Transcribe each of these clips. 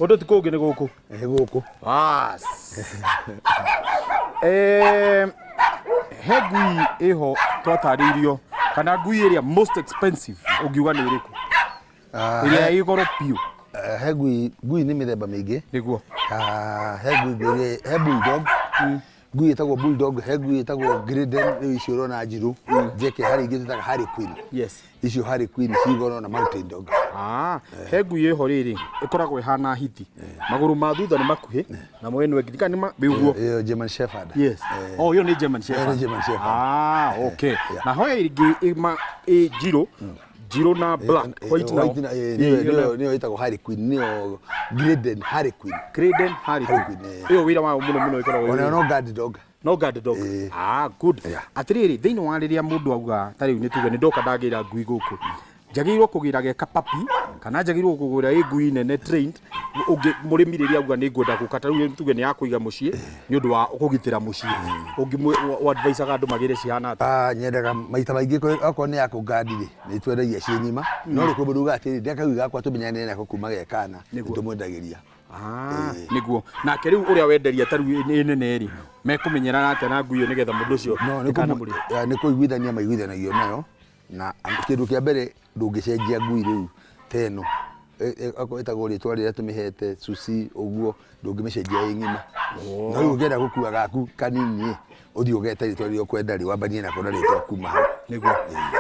Kũndũ ti kũngĩ, nĩ gũkũ. Nĩ gũkũ. Bas. He ngui ĩho twatarĩirio, kana ngui ĩrĩa most expensive ũngiuga nĩ ĩrĩkũ? Ĩrĩa ĩ goro biũ. He ngui, ngui nĩ mĩthemba mĩingĩ. He ngui ngwĩre, he bulldog, ngui ĩtagwo bulldog, he ngui ĩtagwo Great Dane, rĩu icio ũrona njirũ njeke, harĩ ingĩ twĩtaga Harley Quinn. Icio Harley Quinn ci goro na mountain dog. Ah, he ngui ĩho rĩrĩ ĩkoragwo ĩhana hiti, magũrũ ma thutha nĩ makuhĩ na mwena ĩngĩ kana nĩ ũguo. Ĩyo German Shepherd. Yes. Oh, ĩyo nĩ German Shepherd. Nĩ German Shepherd. Ah, okay. Na ho ĩngĩ ĩ njirũ, njirũ na black, white nao. White nĩyo ĩtagwo Harley Quinn, nĩyo Great Dane Harley Quinn. Great Dane Harley Harley Quinn. Quinn, eh. Ĩyo wĩra wayo mũno mũno ĩkoragwo Ona no guard dog. No guard dog. Ah, good. Atĩrĩrĩ, thĩinĩ wa rĩrĩa mũndũ auga ta rĩu nĩ tuge nĩ ndoka ndagĩra ngui gũkũ, njagĩrĩirwo kũgĩra ge kapapi kana njagĩrĩirwo kũgũra ĩ ngui nene trained? Ũngĩ mũrĩmi rĩrĩa auga nĩ ngwenda gũka, ta rĩu tuge nĩ ya kũiga mũciĩ nĩ ũndũ wa kũgitĩra mũciĩ, ũngĩ advisaga andũ magĩre cihana atĩa? Ah, nyendaga maita maingĩ okorwo nĩ ya kũgandi rĩ, nĩ twendagia ciĩ ng'ima, no rĩ kwĩ mũndũ ugaga atĩrĩ, ndekagui gakwa tũmenyanĩre nako kuma ge kana, nĩ tũmwendagĩria. Ah, nĩguo nake rĩu ũrĩa wenderia ta rĩu ĩ nene rĩ, mekũmenyerana atĩa na ngui ĩyo nĩgetha mũndũ ũcio No nĩ ndĩkanamũrĩe? Nĩ kũiguithania maiguithanagio nayo, na kĩndũ kĩa mbere ndũngĩcenjia ngui rĩu ta ĩno. Okorwo ĩtagwo rĩtwa rĩrĩa tũmĩhete Susi ũguo, ndũngĩmĩcenjia ĩ ng'ima. No rĩu ũngĩenda gũkua gaku kanini ĩ, ũthiĩ ũgete rĩtwa rĩrĩa ũkwenda rĩ, wambanie nako na rĩtwa kuma hau. Nĩguo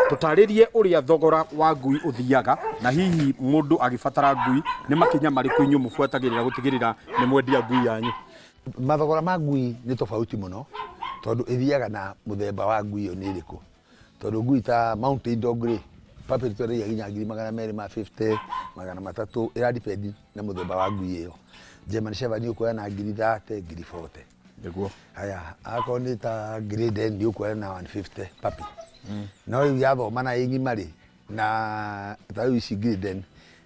tũtarĩrie ũrĩa thogora wa ngui ũthiaga, na hihi mũndũ agĩbatara ngui nĩ makinya marĩkũ inyuĩ mũbuatagĩrĩra gũtigĩrĩra nĩ mwendia ngui yanyu? Mathogora ma ngui nĩ tofauti mũno, tondũ ĩthiaga na mũthemba wa ngui ĩyo nĩ ĩrĩkũ. Tondũ ngui ta mountain dog rĩ, puppy twendagia nginya 250,000, 300, ĩra depend na mũthemba wa ngui ĩyo. German Shepherd nĩ ũkuoya na 30,000, 40,000. Haya, akorwo nĩ ta Great Dane nĩ ũkuoya na 150 puppy. No rĩu yathoma na ĩ ng'ima rĩ, na ta rĩu ici Great Dane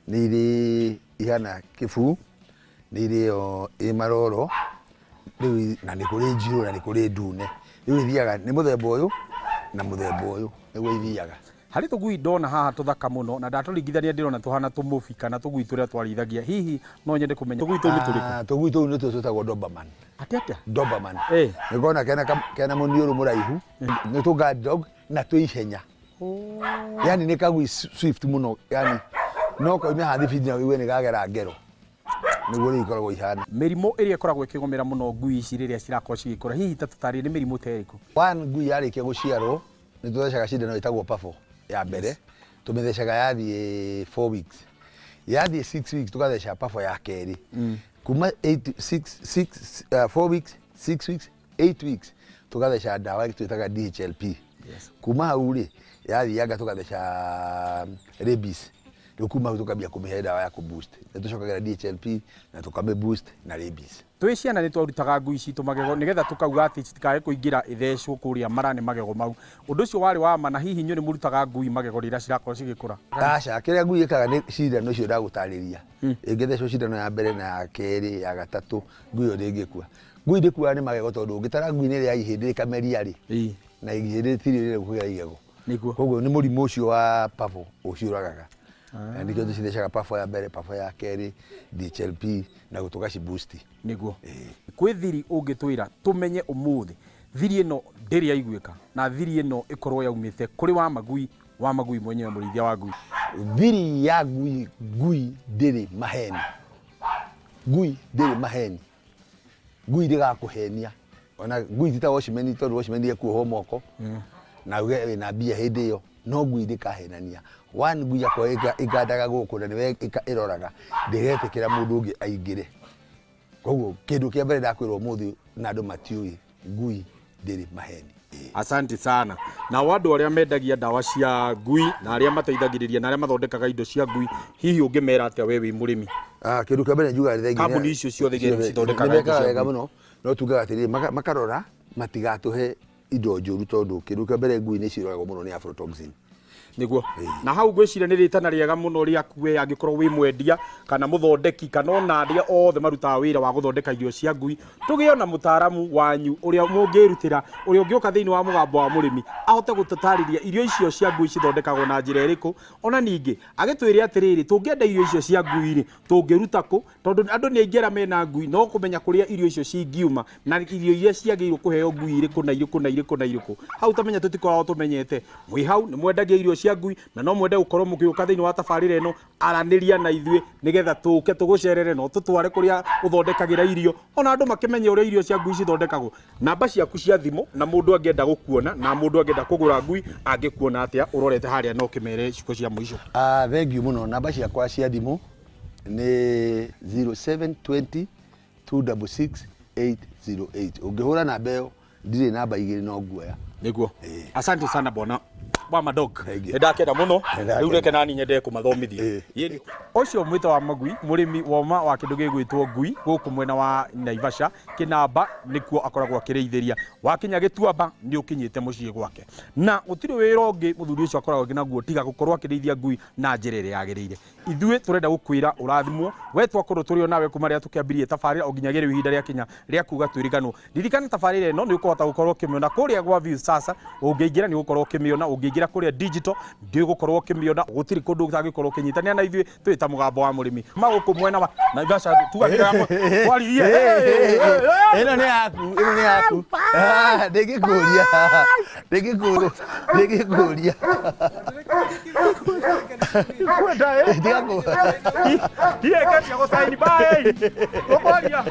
nĩ irĩ ihana kĩbuu, nĩ irĩ ĩyo ĩ maroro, rĩu na nĩ kũrĩ njirũ na nĩ kũrĩ ndune. Rĩu ithiaga nĩ mũthemba ũyũ na mũthemba ũyũ nĩguo ithiaga. Harĩ tũgui ndona haha tũthaka mũno, na ndatũringithania ndĩrona tũhana tũmũbi kana tũgui tũrĩa twarĩithagia. Hihi no nyende kũmenya tũgui tũu nĩ tũrĩkũ? Ah, tũgui tũu nĩtuo twĩtagwo Doberman. Atĩ atĩa? Doberman. Nĩ kona kena mũniũrũ mũraihu, nĩ tũ guard dog na twĩ ihenya. Yani nĩ kagui swift mũno, yani no koime haha thibindi na ũigue nĩ kagera ngero. Nĩguo rĩu ikoragwo ihana. Mĩrimũ ĩrĩa ĩkoragwo ĩkĩgũmĩra mũno ngui ici rĩrĩa cirakorwo cigĩkũra, hihi ta tũtarĩrie nĩ mĩrimũ ta ĩrĩkũ? One, ngui yarĩkia gũciarwo nĩ tũthecaga cindano ĩtagwo parvo ya mbere, tũmĩthecaga yathiĩ 4 weeks, yathiĩ 6 weeks tũgatheca parvo ya kerĩ, kuma 8, 6, 6, 4 weeks, 6 weeks, 8 weeks tũgatheca ndawa twĩtaga DHLP. Kuma hau rĩ, yathianga tũgatheca rabies. Rĩu kuma hau tũkambia kũmĩhe ndawa ya kũ boost, nĩ tũcokagĩra DHLP na tũkamĩ boost na rabies. Twĩ ciana nĩ twarutaga ngui citũ magego nĩgetha tũkauga atĩ citikae kũingĩra ithecwo kũrĩa mara nĩ magego mau. Ũndũ ũcio warĩ wa ma? Na hihi inyuĩ nĩ mũrutaga ngui magego rĩrĩa cirakorwo cigĩkũra? Aca, kĩrĩa ngui ĩkaga nĩ cindano icio ndagũtarĩria. Ĩngĩthecwo cindano ya mbere na ya kerĩ, ya gatatũ, ngui ĩyo ndĩngĩkua. Ngui ndĩkuaga nĩ magego, tondũ ũngĩtara ngui nĩ ĩrĩaga ihĩndĩ rĩkameria rĩ, na ihĩndĩ rĩtirĩ rĩrĩa kũgĩa igego. Koguo nĩ mũrimũ ũcio wa parvo ũciũragaga. Na nĩkĩo tũcithecaga parvo ya mbere, parvo ya kerĩ, DHLP na tũgaci boost. Nĩguo. Kwĩ thiri ũngĩtwĩra tũmenye ũmũthĩ thiri ĩno ndĩrĩ yaiguĩka, na thiri ĩno ĩkorwo yaumĩte kũrĩ wa magui, wa magui mwenyewe, mũrĩithia wa ngui? Thiri ya ngui, ngui ndĩrĩ maheni. Ngui ndĩrĩ maheni. Ngui ndĩgakũhenia. Ona ngui ti ta watchman, tondũ watchman ekuohwo moko na uge wĩna mbia hĩndĩ ĩyo, no ngui ndĩkahenania. One, ngui yakwa ĩkandaga gũkũ na nĩwe ĩroraga, ndĩgetĩkĩra mũndũ ũngĩ aingĩre. Koguo kĩndũ kĩa mbere ndakwĩra ũmũthĩ na andũ matiũĩ, ngui ndĩrĩ maheni. Asante sana. Nao andũ arĩa mendagia ndawa cia ngui na arĩa mateithagĩrĩria na arĩa mathondekaga indo cia ngui, hihi ũngĩmera atĩa we wĩ mũrĩmi? Ah, kĩndũ kĩa mbere njugaga nĩ thengia. Kambuni icio ciothe iria cithondekaga nĩ mekaga indo cia wega ngui. Mũno, no tugaga atĩrĩrĩ, makarora matigatũhe indo njũru, tondũ kĩndũ kĩa mbere ngui nĩ ciũragwo mũno nĩ aflatoxin. Niguo na hau ngwĩciria nĩ rĩtana rĩega mũno rĩaku we angĩkorwo wĩ mwendia kana mũthondeki kana ona arĩa othe marutaga wĩra wa gũthondeka irio cia ngui. Tũgĩe na mũtaaramu wanyu ũrĩa mũngĩrutĩra, ũrĩa ũngĩũka thĩinĩ wa Mũgambo wa Mũrĩmi ahote gũtũtarĩria irio icio cia ngui cithondekagwo na njĩra ĩrĩkũ, ona ningĩ agĩtwĩre atĩrĩrĩ, tũngĩenda irio icio cia ngui rĩ, tũngĩruta kũ? Tondũ andũ nĩ aingĩ arĩa mena ngui no kũmenya kũrĩa irio icio cingiuma na irio iria ciagĩrĩirwo kũheo ngui irĩkũ na irĩkũ na irĩkũ na irĩkũ. Hau tamenya tũtikoragwo tũmenyete. Mwĩ hau nĩ mwendagia irio cia ngui na no mwende gũkorwo mũgĩũka thĩinĩ wa tabarĩra ĩno, aranĩria na ithuĩ nĩgetha tũke tũgũcerere na ũtũtware kũrĩa ũthondekagĩra irio, ona andũ makĩmenye ũrĩa irio cia ngui cithondekagwo. Namba ciaku cia thimũ, na mũndũ angĩenda gũkuona na mũndũ angĩenda kũgũra ngui angĩkuona atĩa ũrorete harĩa na ũkĩmere ciugo cia mũico? Ah, thank you mũno. Namba ciakwa cia thimũ nĩ 0720 266 808. Ũngĩhũra namba ĩyo, ndirĩ namba igĩrĩ no nguoya. Niguo. Asante sana bwana wa madog. Thank you. Nĩndakena mũno. Nĩndakena. Rĩu reke nani nyende kũmathomithia. Yĩni. Ũcio mwĩto wa magui, mũrĩmi woma wa kĩndũ gĩgwĩtwo ngui gũkũ mwena wa Naivasha, Kĩnamba nĩkuo akoragwo akĩrĩithĩria. Wakinya Gĩtuamba nĩ ũkinyĩte mũciĩ gwake. Na gũtirĩ wĩra ũngĩ mũthuri ũcio akoragwo naguo tiga gũkorwo akĩrĩithia ngui na njĩra ĩrĩa yagĩrĩire. Ithuĩ tũrenda gũkwĩra ũrathimwo we, twakorwo tũrĩ o nawe kuma rĩrĩa tũkĩambirie tabarĩra o nginyagia rĩu ihinda rĩakinya rĩa kuga twĩriganwo. Ririkana tabarĩra ĩno nĩ ũkũhota gũkorwo ũkĩmĩona kũrĩa gwa Viusasa, ũngĩingĩra nĩ ũgũkorwo ũkĩmĩona, ũngĩingĩra kũrĩa digital ndĩgũkorwo ũkĩmĩona, gũtirĩ kũndũ ũtangĩkorwo ũkĩnyitanĩra na ithuĩ twĩ ta Mũgambo wa Mũrĩmi. Kuma gũkũ mwena wa Naivasha tuga kĩrĩa twaririe. Ĩno nĩ yaku, ĩno nĩ yaku. Ah, ndĩngĩkũria, ndĩngĩkũria, ndĩngĩkũria. Kwenda ĩ. Tiga kũ- Ndiĩkĩtie gũcaini bye. Tũkwaria.